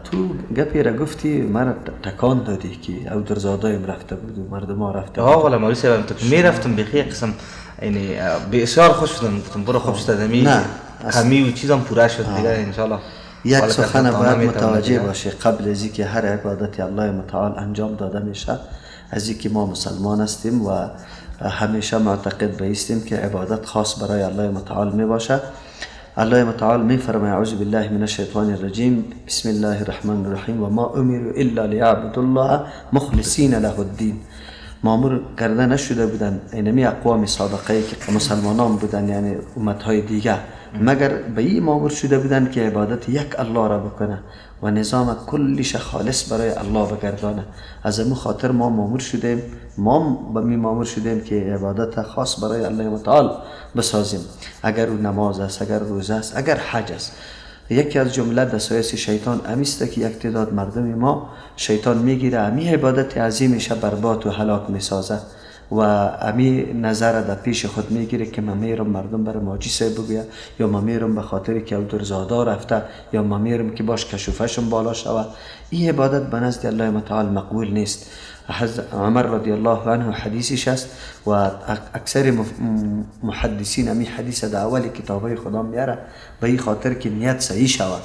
تو گپی را گفتی مرا تکان دادی که او در زادایم رفته بود و مردم ها رفته بود. والا مولوی صاحب تو میرفتم بخی قسم، یعنی بسیار خوش شدم، گفتم برو خوب شد دمی کمی و چیزم پورا شد دیگه انشالله. یک سخن باید متوجه باشه قبل از اینکه هر عبادت الله متعال انجام داده میشه، از اینکه ما مسلمان هستیم و همیشه معتقد به استیم که عبادت خاص برای الله متعال می باشه. الله متعال می فرماید اعوذ بالله من الشیطان الرجیم بسم الله الرحمن الرحیم و ما امروا الا لیعبدوا الله مخلصین له الدین. مامور کرده نشده بودن اینمی اقوام سابقه که مسلمانان بودن، یعنی امتهای دیگه، مگر به این مامور شده بودن که عبادت یک الله را بکنه و نظام کلش خالص برای الله بگردانه. از امو خاطر ما مامور شدیم، ما مامور شدیم که عبادت خاص برای الله متعال بسازیم، اگر او نماز است، اگر روزه است، اگر حج است. یکی از جمله دسایس شیطان امیست که یک تعداد مردم ما شیطان میگیره امی عبادت عظیمش برباد و هلاک میسازه و امی نظر در پیش خود میگیره که من میرم مردم برای ماجی صاحب بگویه، یا من میرم به خاطر که او در زادا رفته، یا من میرم که باش کشوفشم بالا شوه. این عبادت به نزد الله متعال مقبول نیست. حضرت عمر رضی الله عنه حدیثش است و اکثر محدثین امی حدیث در اول کتابای خدا میاره به این خاطر که نیت صحیح شود.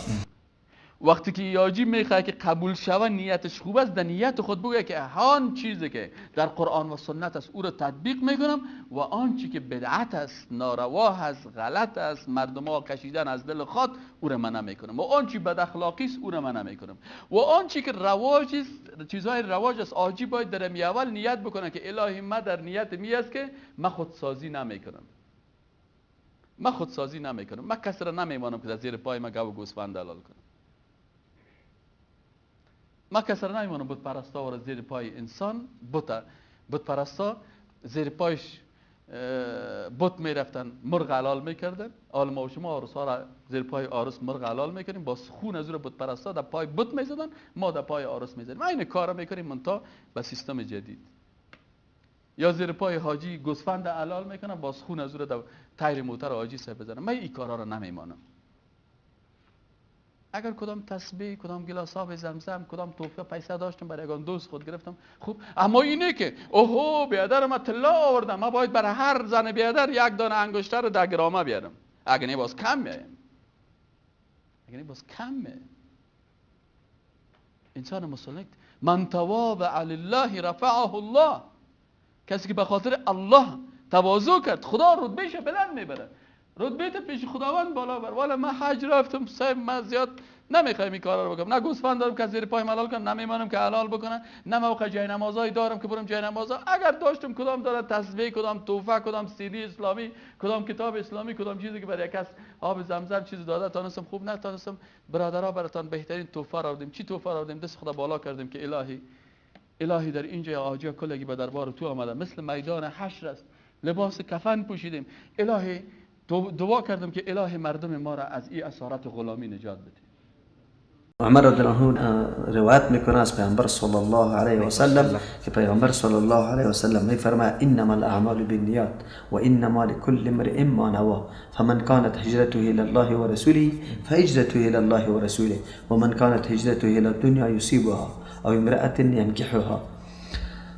وقتی که یاجی میخواد که قبول شود نیتش خوب است، در نیت خود بگه که آن چیزی که در قرآن و سنت است او را تطبیق میکنم و آن چی که بدعت است، ناروا است، غلط است، مردم ها کشیدن از دل خود، او را من نمیکنم و آن چی بد اخلاقی است او را من نمیکنم و آن چی که رواج است، چیزهای رواج است، آجی باید در می اول نیت بکنه که الهی ما در نیت می است که من خودسازی نمیکنم، من خودسازی نمیکنم، من کسی را نمیمانم که در زیر پای ما گاو و گوسفند حلال کنم، ما کسی را نمیمانم بت پرستا و زیر پای انسان بت پرستا زیر پایش بت میرفتن مرغ حلال میکردن. حال ما و شما آرس ها را زیر پای آرس مرغ حلال میکنیم، با خون از او بت پرستا در پای بت میزدن، ما در پای آرس میزنیم. این کار میکنیم منتها به سیستم جدید. یا زیر پای حاجی گوسفند حلال میکنن، باز خون از او را در تیر موتر حاجی صاحب بزنن. من این کارا را نمیمانم. اگر کدام تسبیح، کدام گلاس آب زمزم، کدام توفیه پیسه داشتم برای یگان دوست خود گرفتم، خوب. اما اینه که اوهو بیادر ما طلا آوردم، ما باید برای هر زن بیادر یک دانه انگشتر رو 10 گرامه بیارم، اگه نه باز کم میایم، اگه نه باز کم میایم. انسان مسلمان من تواضع لله رفعه الله، کسی که به خاطر الله تواضع کرد خدا رتبهش بلند میبره، رتبه پیش خداوند بالا بر. والا من حج رفتم صاحب، من زیاد نمیخوایم این کارا رو بکنم، نه گوسفند دارم که زیر پای حلال کنم، نمیمانم که حلال بکنم، نه موقع جای نمازای دارم که برم جای نمازا. اگر داشتم کدام داره تسبیح، کدام توفه، کدام سیدی اسلامی، کدام کتاب اسلامی، کدام چیزی که برای کس آب زمزم چیزی داده تانستم، خوب نتانستم، برادرها براتان بهترین توفه را آوردیم. چی توفه را آوردیم؟ دست خدا بالا کردیم که الهی الهی در اینجا آجا کلگی به دربار تو آمده، مثل میدان حشر است، لباس کفن پوشیدیم، الهی دعا کردم که اله مردم ما را از این اسارت غلامی نجات بده. عمر رضی الله عنه روایت میکنه از پیامبر صلی الله علیه و سلم که پیامبر صلی الله علیه و سلم میفرماید انما الاعمال بالنیات و انما لكل امرئ ما نوى فمن كانت هجرته الى الله ورسوله فهجرته الى الله ورسوله ومن كانت هجرته الى الدنيا يصيبها او امرأة ينكحها.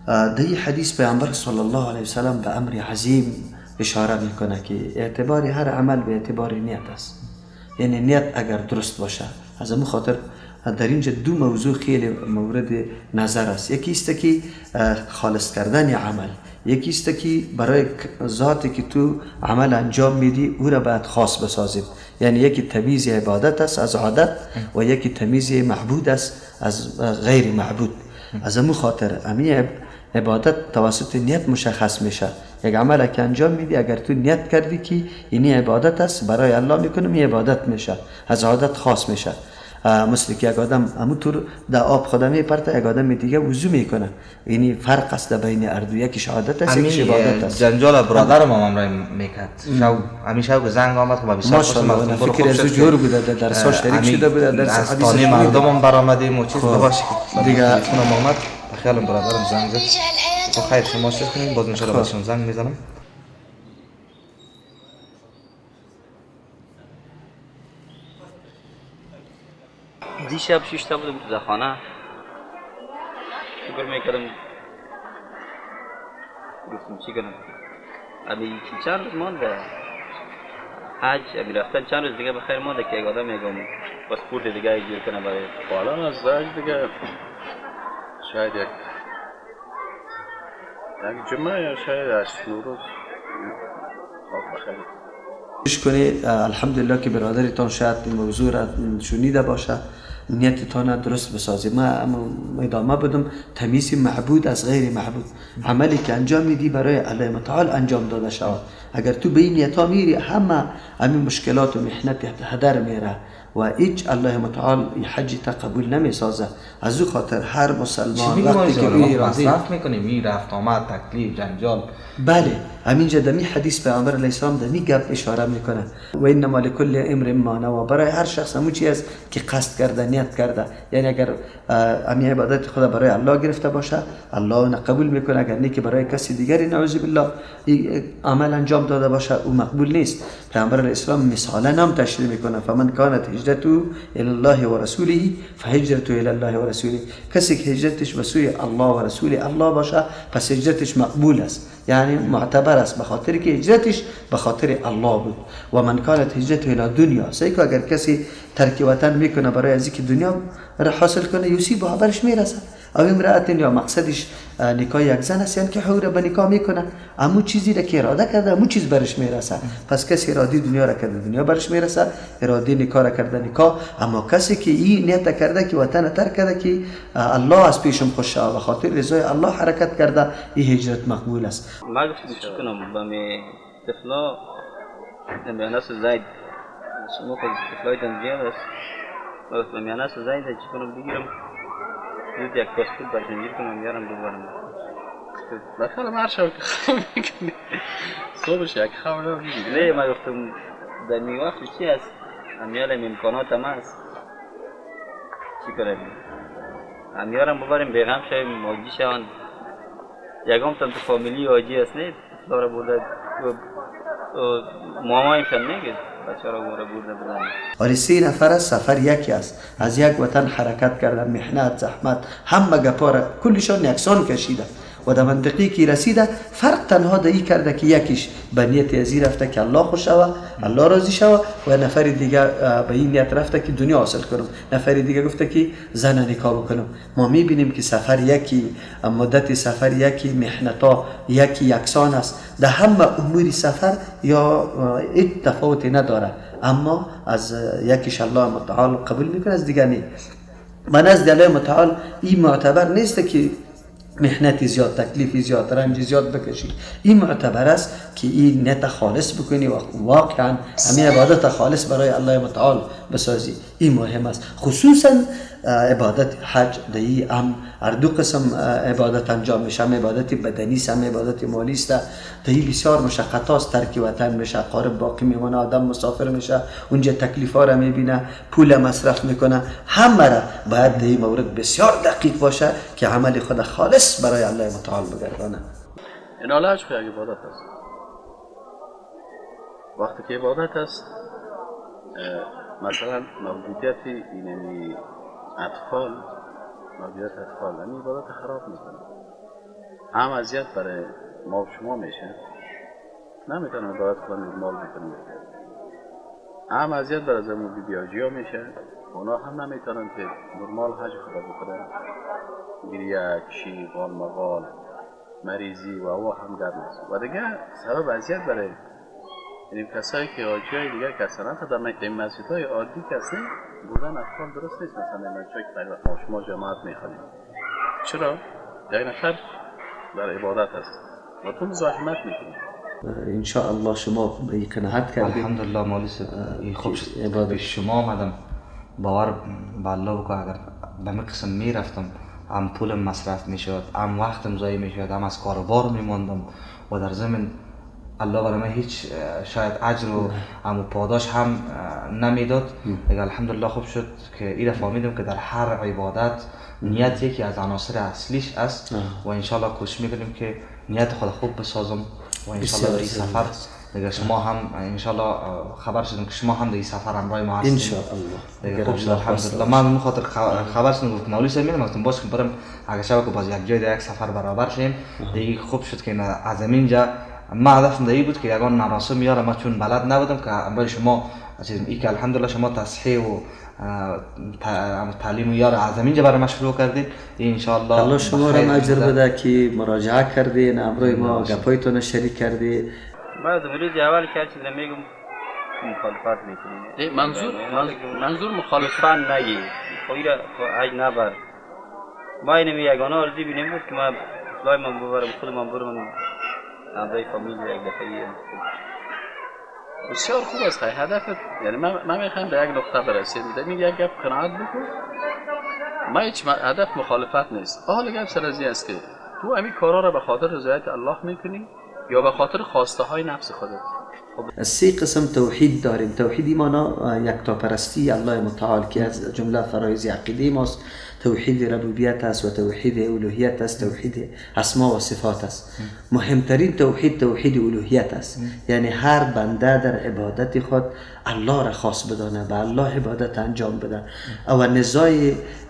در این حدیث پیامبر صلی الله علیه و سلم به امر عظیم اشاره میکنه که اعتبار هر عمل به اعتبار نیت است، یعنی نیت اگر درست باشه. از همون خاطر در اینجا دو موضوع خیلی مورد نظر است، یکی است که خالص کردن عمل، یکی است که برای ذاتی که تو عمل انجام میدی او را باید خاص بسازیم، یعنی یکی تمیز عبادت است از عادت و یکی تمیز معبود است از غیر معبود. از همون خاطر امی عبادت توسط نیت مشخص میشه. یک عمل که انجام میدی اگر تو نیت کردی که اینی عبادت است برای الله میکنم، این عبادت میشه، از عادت خاص میشه. مثل که یک آدم همونطور در آب خدا میپرته، یک آدم دیگه وضو میکنه، یعنی فرق است بین هر دو، یکیش عادت است یکیش عبادت است. جنجال برادرم هم همراه میکرد، شو همیشه شو که زنگ آمد خب بسیار ماشاءالله فکر از جور بوده، در درس‌ها شریک شده بوده، در حدیث مردم هم برآمدیم و چیز باشه دیگه خونم آمد خیالم برادرم زنگ زد. خب خیر شما چیز کنیم باز انشالله باشم زنگ میزنم. دیشب شش تا بودم تو خانه، فکر میکردم گفتم چی کنم. ابی چند روز مانده حج، ابی رفتن چند روز دیگه بخیر مانده که یک آدم میگم پاسپورت دیگه جور کنه برای حالا از حج دیگه شاید یک جمعه یا شاید 8 روز بخیر کنید. الحمدلله که برادرتان شاید این موضوع را شنیده باشه، نیتتان درست بسازید. ما ادامه بدم تمیز معبود از غیر معبود، عملی که انجام میدی برای الله متعال انجام داده شود. اگر تو به این نیتا میری همه همین مشکلات و محنت هدر میره و هیچ الله متعال حج تا قبول نمیسازه. از او خاطر هر مسلمان وقتی که به مصرف میکنه می رفت آمد تکلیف جنجال. بله همینجا دمی حدیث پیامبر علیه السلام دمی گپ اشاره میکنه و انما لکل امرئ ما نوی، برای هر شخص همون چیز است که قصد کرده، نیت کرده. یعنی اگر همین عبادت خدا برای الله گرفته باشه الله اون قبول میکنه، اگر نه که برای کسی دیگری نعوذ بالله عمل انجام داده باشه او مقبول نیست. پیامبر علیه السلام مثالا هم تشریح میکنه فمن کانت هجرته الی الله و رسوله فهجرته الی الله و رسوله، کسی که هجرتش به سوی الله و رسول الله باشه پس هجرتش مقبول است، یعنی معتبر است، به خاطر که هجرتش به خاطر الله بود. و من کانت هجرته الی دنیا، سعی اگر کسی ترک وطن میکنه برای از اینکه دنیا را حاصل کنه یوسی با برش میرسه، او امرأت یا مقصدش نکاح یک زن است، یعنی که حور به نکاح میکنه، امو چیزی را که اراده کرده امو چیز برش میرسه. پس کسی اراده دنیا را کرده دنیا برش میرسه، اراده نکاح را کرده نکاح. اما کسی که این نیت کرده که وطن ترک کرده که الله از پیشم خوش شود، به خاطر رضای الله حرکت کرده، این هجرت مقبول است. ما گفتم چی کنم با می طفلا به ناس زاید شما خود طفلای زیاد است، ما گفتم به ناس زاید چی کنم بگیرم زود یک پاسپورت برشون گیر کنم بیارم ببرم. بخیرم هر شب که خواهم میکنی صبحش یک خبر میگیری. نه ما گفتم در می وقت چی است امیال امکانات هم هست چی کنم امیارم ببریم بیغم شویم آجی شوند یکم تن تو فامیلی آجی است نه داره برده مامایشان میگه بچه را برده بودن. ولی 3 نفر از سفر یکی است، از یک وطن حرکت کردن، محنت زحمت همه گپا را کلشان یکسان کشیده و در منطقی که رسیده فرق تنها در ای کرده که یکیش به نیت ازی رفته که الله خوش شوه الله راضی شوه و نفر دیگه به این نیت رفته که دنیا حاصل کنم، نفر دیگه گفته که زن نکاح بکنم. ما میبینیم که سفر یکی، مدت سفر یکی، محنتا یکی یکسان است در همه امور سفر یا هیچ تفاوتی نداره، اما از یکیش الله متعال قبول میکنه از دیگه نه. من از الله متعال این معتبر نیست که محنت زیاد، تکلیف زیاد، رنج زیاد بکشی. این معتبر است که این نیت خالص بکنی و واقعا همین عبادت خالص برای الله متعال بسازی. این مهم است، خصوصا عبادت حج دی هم هر دو قسم عبادت انجام میشه، هم عبادت بدنی است هم عبادت مالی است. دی بسیار مشقت است، ترک وطن میشه، قارب باقی میمونه، آدم مسافر میشه، اونجا تکلیف ها را میبینه، پول مصرف میکنه، همه را باید دی مورد بسیار دقیق باشه که عمل خود خالص برای الله متعال بگردانه. این حج خو یک عبادت است. وقتی که عبادت است مثلا موجودیت اینمی اطفال، موجودیت اطفال همین عبادت خراب میکنه، هم اذیت برای ما و شما میشه، نمیتونم عبادت خود نرمال بکنیم، هم اذیت برای زمون بیاجی ها میشه، اونا هم نمیتونن که نرمال حج خدا بکنن، گریه، کشی، غال مغال، مریضی و او هم گرم است. و دیگه سبب اذیت برای یعنی کسایی که حاجی های دیگه کسان تا در مسجدهای عادی کسی بودن اطفال درست نیست. مثلا در مسجدهای که وقت ما شما جماعت میخوانیم، چرا؟ یک نفر در عبادت است و تو مزاحمت میکنی. انشاءالله شما به قناعت کردید. الحمدلله مالی خوب شد به شما آمدم، باور به الله بکن اگر به می قسم میرفتم هم پولم مصرف میشد، هم وقتم ضایع میشد، هم از کاروبار میماندم و در ضمن الله برای من هیچ شاید اجر و هم پاداش هم نمیداد. دیگه الحمدلله خوب شد که این فهمیدم که در هر عبادت نیت یکی از عناصر اصلیش است و انشالله کوشش میکنیم که نیت خود خوب بسازم و انشالله در این سفر دیگه شما هم انشالله خبر شدم که شما هم در سفر همراه ما هستید انشاءالله. دیگه خوب شد الحمدلله. من به خاطر خبر شدم گفتم مولوی صاحب میرم، گفتم باش که برم اگه شب که باز یک جای در یک سفر برابر شیم. دیگه خوب شد که از اینجا ما هدفم در بود که یگان مراسم یارم ما چون بلد نبودم که همراه شما ای که الحمدلله شما تصحیح و تعلیم یار از اینجا برای ما شروع کردید انشاءالله. الله شما را اجر بده که مراجعه کردین، همراه ما گپایتون شریک کردید. بعد روز اول که چیز میگم مخالفت میکنی. منظور مخالفت نگی خو ایرا حج نبر. ما اینم یگانه آرزو بینیم بود که ما لای من ببرم خود من برم همراه فامیل یک دفعه. بسیار خوب است. هدف یعنی من میخوایم به یک نقطه برسیم. میگه یک گپ قناعت بکن. ما هیچ هدف مخالفت نیست. حالا گپ سر از این است که تو همین کارا را به خاطر رضایت الله میکنی یا به خاطر خواسته های نفس خودت. سه قسم توحید داریم. توحید مانا یکتاپرستی الله متعال که از جمله فرایض عقیده ماست، توحید ربوبیت است و توحید الوهیت است، توحید اسما و صفات است. مهمترین توحید توحید الوهیت است، یعنی هر بنده در عبادت خود الله را خاص بدانه، به الله عبادت انجام بده. او نزاع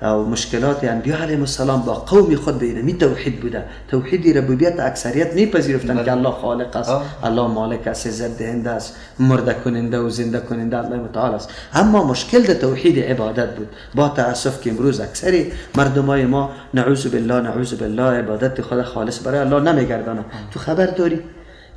و مشکلات انبیا علیهم السلام با قوم خود به اینمی توحید بوده. توحید ربوبیت اکثریت میپذیرفتند که الله خالق است، الله مالک است، عزت دهنده است، مرده کننده و زنده کننده الله متعال است. اما مشکل در توحید عبادت بود. با تاسف که امروز اکثر مردمای ما نعوذ بالله نعوذ بالله عبادت خود خالص برای الله نمیگردانه. تو خبر داری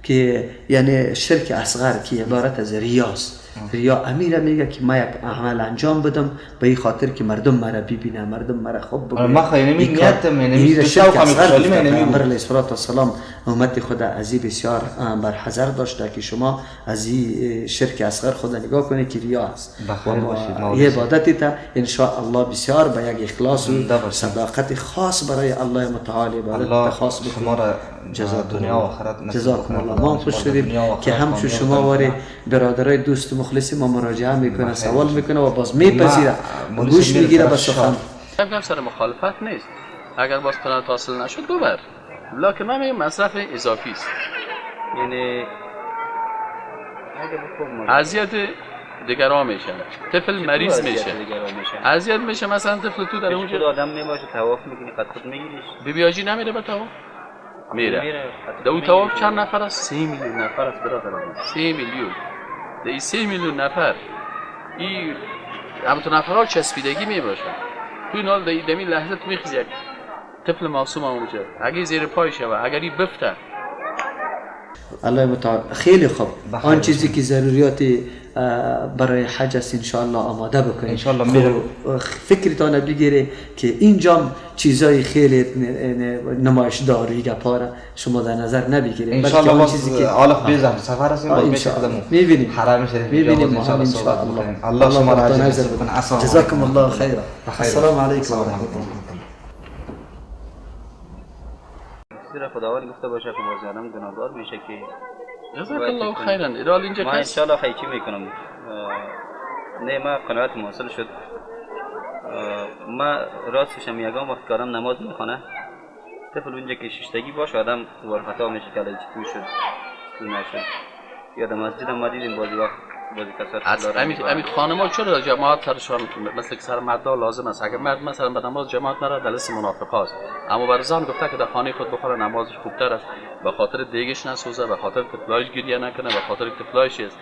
که یعنی شرک اصغر که عبارت از ریاست. ریا امیر میگه که ما یک عمل انجام بدم به این خاطر که مردم مرا ببینه، مردم مرا خوب بگه. ما خیلی نیتم یعنی شرک اصغر. پیامبر علیه الصلاه والسلام امت خود از این بسیار بر حذر داشته که شما از این شرک اصغر خود نگاه کنید که ریا است. و عبادت تا ان شاء الله بسیار به یک اخلاص و صداقت خاص برای الله متعال عبادت خاص بکنید. شما را جزا دنیا و آخرت جزاکم الله. ما خوش شدیم که همچون شما واره برادرای دوست مخلص ما مراجعه میکنه، سوال میکنه و باز میپذیره، گوش میگیره به سخن. کم سر مخالفت نیست. اگر باز قناعت حاصل نشد ببر، لکن من میگم مصرف اضافی است، یعنی اذیت دیگران میشه، طفل مریض میشه، اذیت میشه. مثلا طفل تو در اونجا آدم میباشه طواف میکنی، قد خود میگیریش، بیبیاجی نمیره به طواف میره. در اون طواف چند نفر است؟ 3 میلیون نفر است برادران، 3 میلیون. در این 3 میلیون نفر این همون نفرها چسبیدگی میباشن. تو این حال در این لحظه تو میخیزی یک طفل معصوم اونجا اگه زیر پای شوه، اگر این بفته. الله متعال خیلی خوب آن چیزی که ضروریات برای حج است انشاءالله آماده بکنید. انشاءالله فکرتان بگیره که اینجا چیزای خیلی نمایش داری گپاره شما در نظر نبگیرید. انشاءالله باز چیزی که حالا بیزم سفر هستیم باز میشه خودمون میبینیم، حرم شریف میبینیم انشاءالله. الله شما را اجر بکنه. جزاکم الله خیرا. السلام علیکم و رحمت الله. خداوند گفته باشه که باز آدم گناهکار میشه که جزاک الله خیرا. ایرال اینجا من انشالله خیلی میکنم. نه ما قناعت حاصل شد. ما راستش هم یگان وقت که آدم نماز میخوانه طفل اونجا که شیشتگی باشه آدم ورخطا میشه که چطور شد چطور نشد. یا در مسجد هم ما دیدیم بعضی وقت بعضی کسا از امی خانم‌ها چرا جماعت سرشان مثل که سر مردا لازم است. اگر مرد مثلا به نماز جماعت نره دلس منافق است، اما بر زن گفته که در خانه خود بخوره نمازش خوبتر است، به خاطر دیگش نسوزه، به خاطر طفلایش گریه نکنه، به خاطر طفلایش است.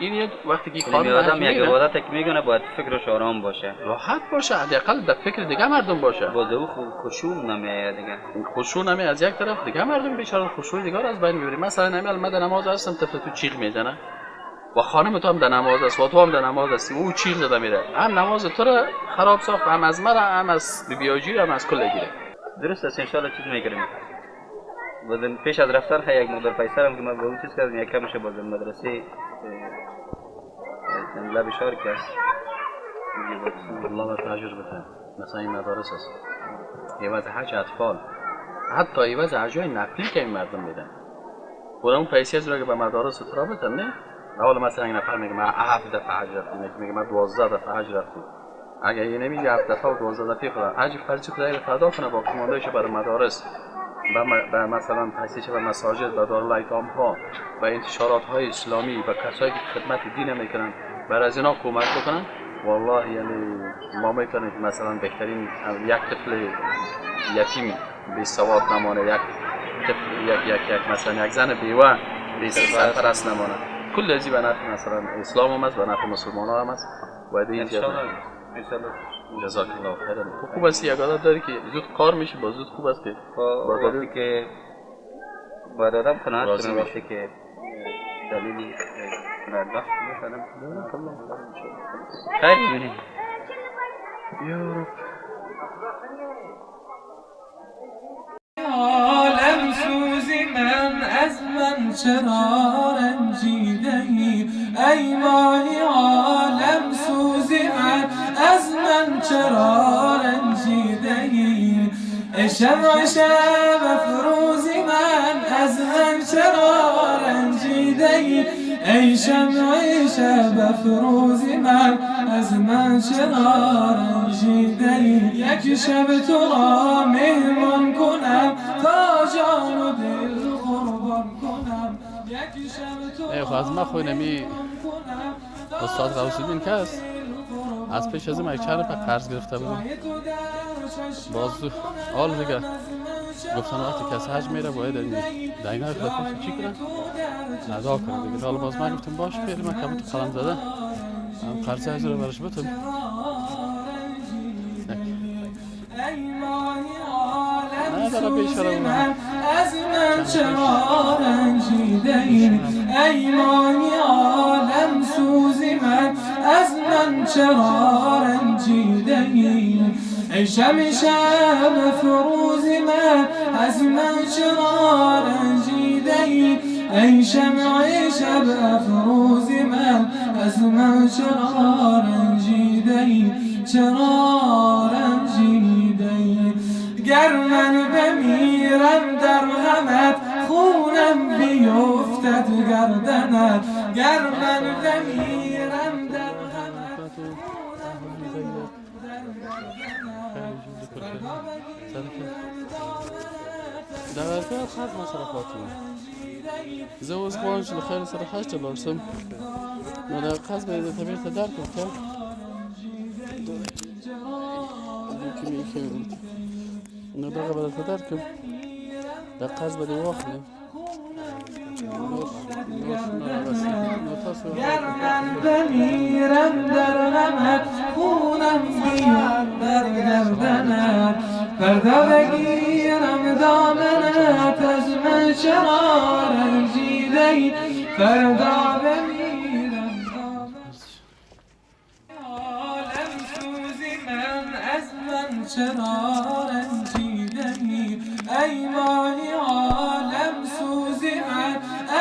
این یک وقتی که خانم آدم یک عبادت که میگه باید فکرش آرام باشه، راحت باشه، حداقل در فکر دیگه مردم باشه. باز او خشوع نمیاد دیگه، خشوع نمیاد از یک طرف، دیگه مردم بیچاره خشوع دیگه از بین میبری. مثلا همین من در نماز هستم طفل تو چیغ میزنه و خانم تو هم در نماز است و تو هم در نماز هستی، او چیغ زده میره، هم نماز تو را خراب ساخت، هم از مرا، هم از بیبیاجی، هم از کل گیره. درست است. ان شاء الله چیز میگیریم. بازم پیش از رفتن خیلی یک مقدار پیسه هم که من با اون چیز کردم یک کمش بازم مدرسه لب شهر که است الله به اجر بده. مثلا این مدارس است عوض حج اطفال، حتی عوض حجای نفلی که این مردم میدن، خود اون پیسه از رو که به مدارس ترا بدن. نه اول مثلا یک نفر میگه من 7 دفعه حج رفتیم، یکی میگه من 12 دفعه حج رفتیم. اگه یه نمیگه 7 دفعه و 12 دفعه خدا حج فرض خدای رو ادا کنه، با کماندهش برای مدارس به مثلا تاسیس و مساجد و دارالایتام ها و انتشارات های اسلامی و کسایی که خدمت دین میکنن بر از اینا کمک بکنن، والله یعنی ما میتونیم که مثلا بهترین یک طفل یتیم بی سواد نمانه، یک طفل یک یک یک مثلا یک زن بیوه بی سرپرست نمانه. کل ازی به نفع مثلا اسلام هم است، به نفع مسلمان ها هم است. باید این انشالله. جزاک الله خیرا. خوب است یک عادت داری که زود کار میشه، با زود خوب است که وقتی که باید آدم قناعت کنه، وقتی که دلیلی قناعت بخش میشه. خیر می‌بینیم. یا رب. عالم سوزی من از من چرا رنجیده ای، ای ماهی عالم سوزی من از من چرا رنجیده ای، شمع شب افروزی من از من چرا رنجیده ای، ای شمع شب افروزی من از من چرا رنجیده ای، یک شب تو را مهمان کنم تا جان و دل قربان کنم، یک شب تو را از من خو نمی استاد غوث الدین که است از پیش از این چند روپه قرض گرفته بودم، باز حال دیگه گفتن وقتی کسی حج میره باید دینای خود چی کنن؟ ادا کنه دیگه. حالا باز من گفتم باش پیر من کم تو قلم زده هم قرض از رو برش بتم. نه داره بیشاره بودم از من چرا رنجیده ای، ای ماهی عالم سوزی من از من چرا رنجیده ای، ای شمع شب افروزی من از من چرا رنجیده ای، ای شمع شب افروزی من از من چرا رنجیده ای، چرا رنجیده ای، گر من بمیرم در غمت خونم بیفتد گردنت، گر من بمیرم در غمت دا خاص مصرفات زه اوس غواړم چې له خیر سره حج ته لاړ شم، نو دا قرض به یې درته بېرته درکړم. ښه نو دغه به درته درکړم، دا قرض به دې واخلم. گر من بمیرم در غمت خونم بیاد در گردنت، فردا بگیرم دامنت از من چرا رنجیده ای، فردا بمیرم دامنت عالم سوزی من از من چرا رنجیده ای، ای ماهی عالم سوزی من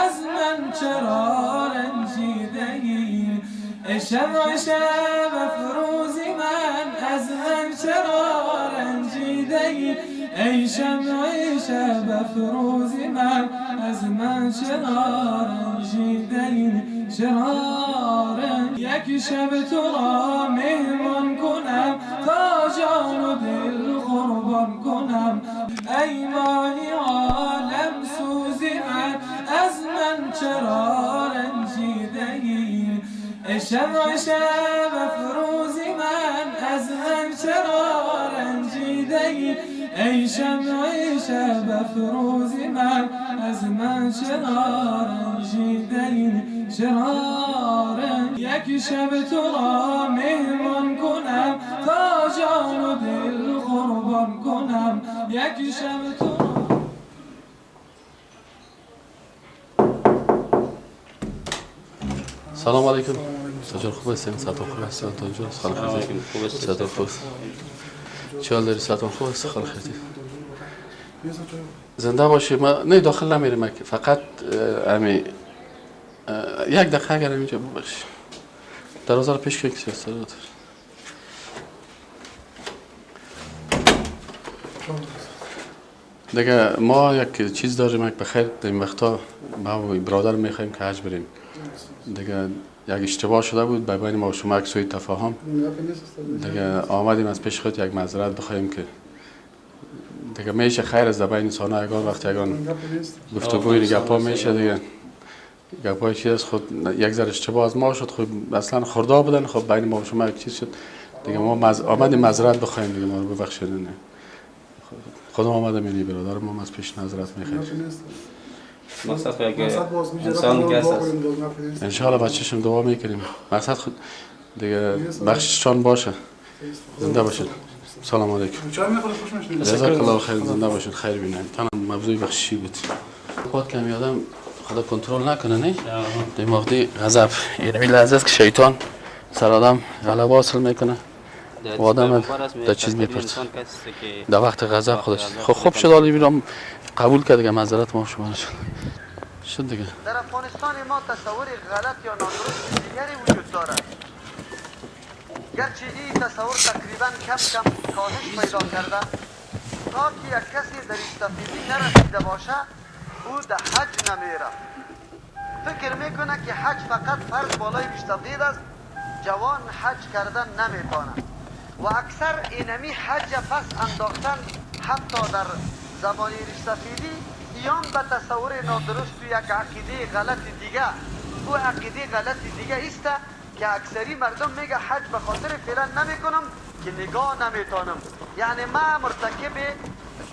از من چرا رنجیده ای، شمع شب افروزی من از من چرا رنجیده ای، ای شمع شب افروزی من از من چرا رنجیده ای، چرا رنج یک شب تو را مهمان کنم تا جان و دل قربان کنم، ای ماهی عالم سوزی من از من چرا رنجیده ای، شمع شب افروزی من از من چرا رنجیده ای، ای شمع شب افروزی من از من چرا رنجیده ای، چرا رنج یک شب تو را مهمان کنم تا جان و دل قربان کنم، یک شب تو را. سلام علیکم. سجاد خوب هستین؟ ساعتون خوب هستین؟ تا جان خیلی خوب است. ساعتون خوب است. چه حال داری؟ ساعتون خوب است؟ خیلی خیلی. زنده باشی. ما نه داخل نمیریم، فقط امی یک دقیقه اگر اینجا ببخش. دروازه رو پیش کن که سیاست. دیگه ما یک چیز داریم، یک بخیر در این وقتا ما و برادر میخوایم که حج بریم. دیگه یک اشتباه شده بود به بین ما و شما، یک سوی تفاهم. دیگه آمدیم از پیش خود یک معذرت بخوایم که دیگه میشه خیر از بین انسان ها یگان وقت یگان گفتگوی گپا میشه دیگه. گپای چیز خود یک ذره اشتباه از ما شد، خب اصلا خردا بودن، خب بین ما و شما یک چیز شد دیگه. ما آمدیم معذرت بخوایم دیگه، ما رو ببخشید. نه خودم آمدم، یعنی برادر ما از پیش نظرت میخوایم. مقصد انسان کس است. ان شاء الله بچه‌شم دعا میکنیم. مقصد خود دیگه بخششان باشه. زنده باشید. سلام علیکم. جزاک الله خیر. زنده باشید. خیر بینیم. تنها موضوع بخششی بود. پاد کمی آدم خدا کنترل نکنه، نه؟ دماغ دی غضب، یعنی لحظه است که شیطان سر آدم غلبه حاصل میکنه و آدم در چیز میپرد در وقت غضب خودش. خب شد، حالا میرم قبول کرد دیگه، معذرت ما شما شد دیگه. در افغانستان ما تصور غلط یا نادرست دیگری وجود دارد، گرچه این تصور تقریبا کم کم کاهش پیدا کرده. تا که یک کسی در ریش‌سفیدی نرسیده باشه او در حج نمیره. فکر میکنه که حج فقط فرض بالای ریش‌سفید است، جوان حج کردن نمیتونه. و اکثر اینمی حج پس انداختن حتی در زمان ریش‌سفیدی ایام به تصور نادرست و یک عقیده غلط دیگه. او عقیده غلط دیگه است که اکثری مردم میگه حج به خاطر فعلا نمیکنم که نگاه نمیتونم، یعنی ما مرتکب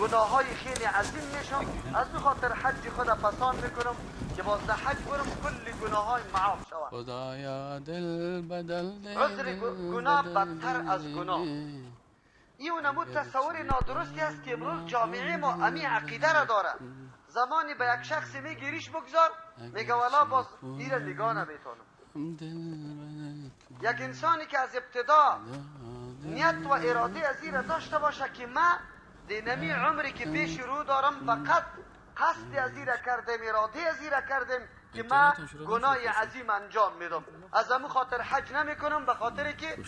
گناه های خیلی عظیم میشم، از به خاطر حج خود پسان میکنم که باز در حج برم کل گناه های معاف شود. خدایا دل بدل عذر گناه بدتر از گناه. این نمود تصور نادرستی است که امروز جامعه ما امی عقیده را داره. زمانی به یک شخص میگی ریش بگذار، میگه والا باز ایره نگاه نمیتونم. یک انسانی که از ابتدا نیت و اراده از این داشته باشه که ما دینمی عمری که پیش رو دارم فقط قصد از این کردم، اراده از این کردم که ما گناه عظیم انجام میدم، از امو خاطر حج نمیکنم به خاطر که